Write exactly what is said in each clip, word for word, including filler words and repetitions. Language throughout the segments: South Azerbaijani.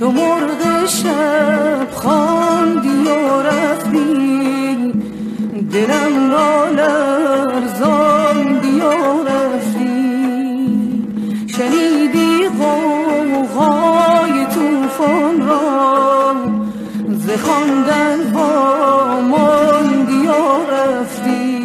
تو مرغ شب خواندی و رفتی، دلم را لرزاندی و رفتی. شنیدی غوغای طوفان را، ز خواندن واماندی و رفتی.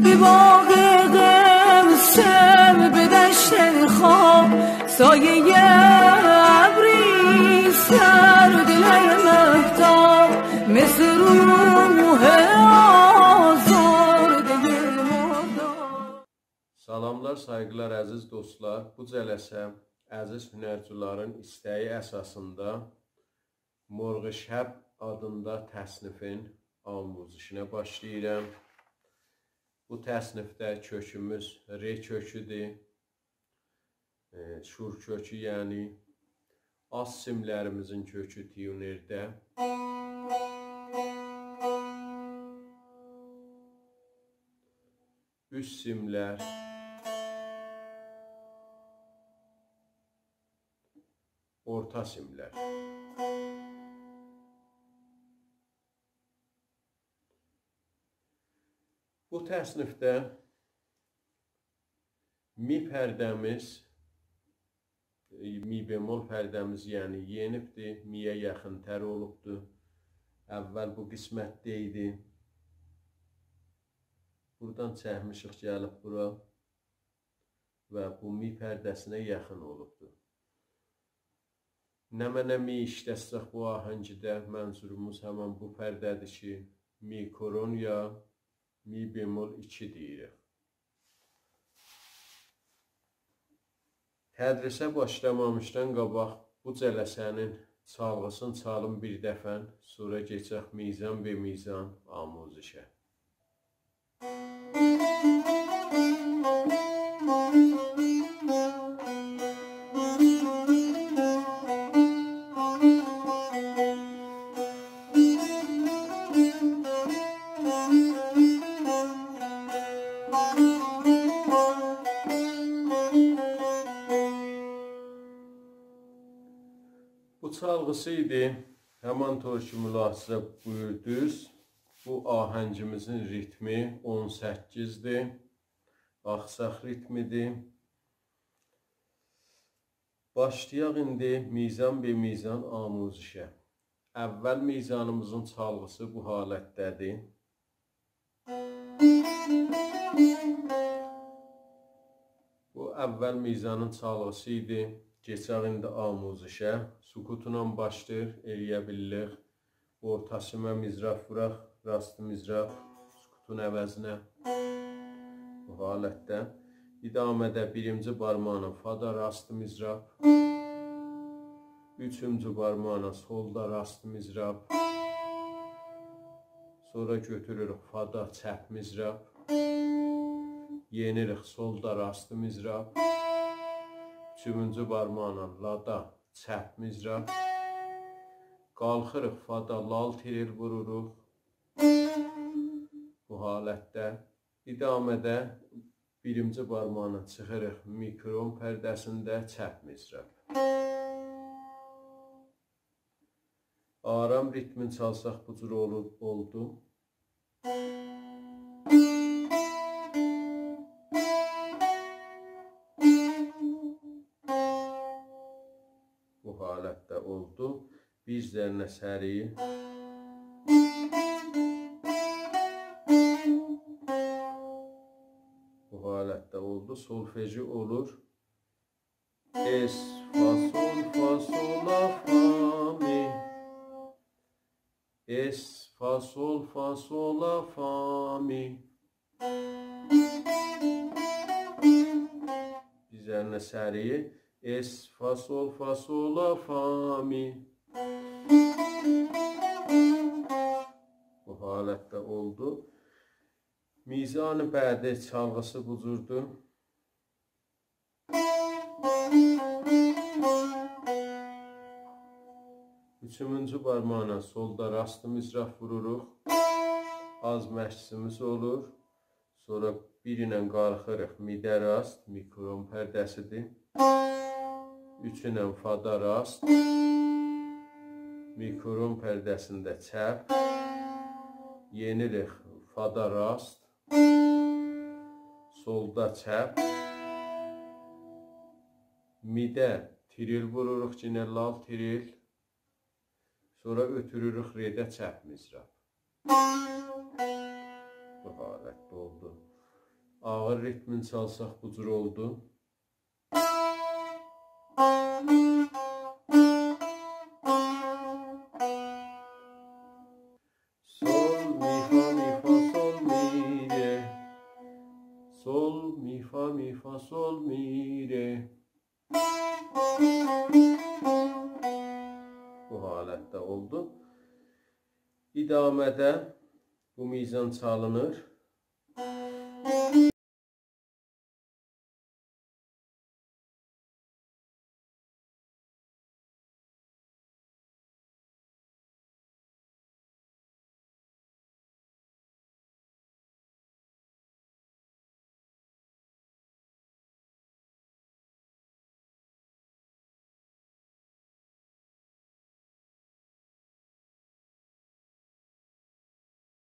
به باغ غمسر، به دشت خواب، سایهٔ ابریستر، دل مهتاب، مثل روح آزردهٔ مرداب. سلاملار، سایغیلار، عزیز دوستلار. بو جلسه عزیز هنرجولارین ایسته‌یی اساسیندا مرغ شب آدیندا تصنیفین آموزشینه باشلاییرام. بو تصنیفده کؤکوموز ر کؤکودور. ائ، شور کؤکو، یعنی آلت سیملریمیزین کؤکو تیونرده. اوست سیملر، اورتا سیملر. بو تصنیفده می پرده‌میز، می بمل پرده‌میز، یعنی یئنیبدیر، می‌یه یاخین‌تر اولوبدور. اول بو قسمتده ایدی. بورادان چکمیشیک، گلیب بورا و بو می پرده‌سینه یاخین اولوبدور. نمنه می ایشلتسک بو آهنگده، منظوروموز همین بو پرده‌دیر کی، می کرن یا می بمل ایکی دئییریک. تدریسه باشلامامیشدان قاباق بو جلسه‌نین چالغیسینی چالیم بیر دفعه، سونرا کئچک میزان به میزان آموزشه. بو چالغیسی ایدی. همان‌طور کی ملاحظه بویوردونوز، بو آهنگیمیزین ریتمی اون سککیزدیر. آخساق ریتمیدیر. باشلایاق ایندی میزان به میزان آموزشه. اول میزانیمیزین چالغیسی بو حالتده‌دیر. بو اول میزانین چالغیسی ایدی. کئچک ایندی آموزشه. سکوتلا باشلاییر، ائلیه بیلیریک. اورتا سیمه مضراب ووراق، راست مضراب، سکوتون عوضینه. بو حالتده. ادامه‌ده بیرینجی بارماغینان فادا راست مضراب. اوچونجو بارماغینان سولدا راست مضراب. سونرا گؤتوروروک فادا چپ مضراب. یئنیریک سولدا راست مضراب. اوچونجو بارماغینان لادا چپ مضراب. قالخیریق فادا لال تریل ووروروق. بو حالتده. ادامه‌ده بیرینجی بارماغینان چیخیریق می کرن پرده‌سینده چپ مضراب. آرام ریتمین چالساق بو جور اولور، اولدو. بو حالتده اولدو. بیر ذره سریع. بو حالتده اولدو. سولفژی اولور. اس، فا، سول، فا، سول، لا، فا، می. اس، فا، سول، فا، سول، لا، فا، می. بیر ذره سریع. اس، فا، سول، فا، سول، لا، فا، می. بو حالتده اولدو. میزان بعدی چالغیسی بو جوردور. اوچونجو بارماغینان سولدا راست مضراب ووروروق. آز مشقیمیز اولور. سونرا بیر ایله قالخیریق می‌ده راست، می کرن پرده‌سی‌دیر. اوچ ایله فادا راست، می کرن پرده‌سینده چپ. یئنیریک فادا راست، سولدا چپ. می‌ده تریل ووروروق، یئنه لال تریل. سونرا اؤتوروروک رئده چپ مضراب. بو حالتده اولدو. آغیر ریتمین چالساق بو جور اولدو. سول، می، فا، می، فا، سول، می، رئ. سول، می، فا، می، فا، سول، می، رئ. بو حالتده اولدو. ادامه‌ده بو میزان چالینیر.